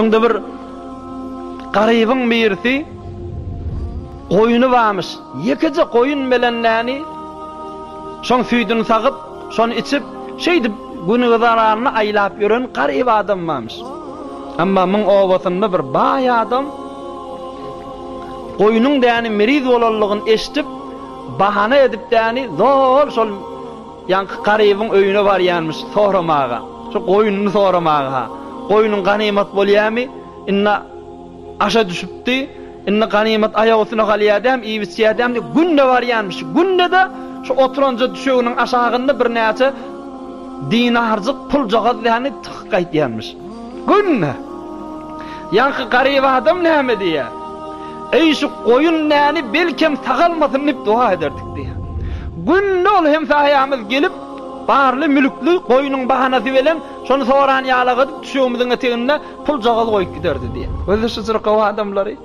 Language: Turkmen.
Öňde bir garybyň birisi goýuny barmyş. Ýekeje goýun bilen näni şoň süýdüni sagyp, şony içip, şeýdip gün-güzeranyny aýlap ýören garyp adam barmyş. Emma muň obasynda bir baý adam goýnuň däni meriz bolanlygyny eşidip, bahana edip däni zol şol Ýaňky garybyň öýüne barýanmyş soramaga. Şu goýnuny soramaga. Goýnuň ganymat bolýamy? Indi aşa düşüpdi. Indi ganymat aýak üstüne galýar däm, iýip-içýär däm diýip günde barýanmyş. Günde-de şu oturanja düşeginiň aşagynda birnäçe dinarjyk puljagaz däni tykyp gaýtýanmyş. Günde. Ýaňky garyp adam näme diýýär? Eý, şu goýun näni belkem sagalmasyn diýip doga ederdik diýýär. Günde ol hemsaýamyz gelip, barly mülkli goýnuň bahanasy bilen şony soran ýalak edip düşegimiziň eteginde puljagaz goýup giderdi diýýär. Gözde şu jyrgaw adamlary.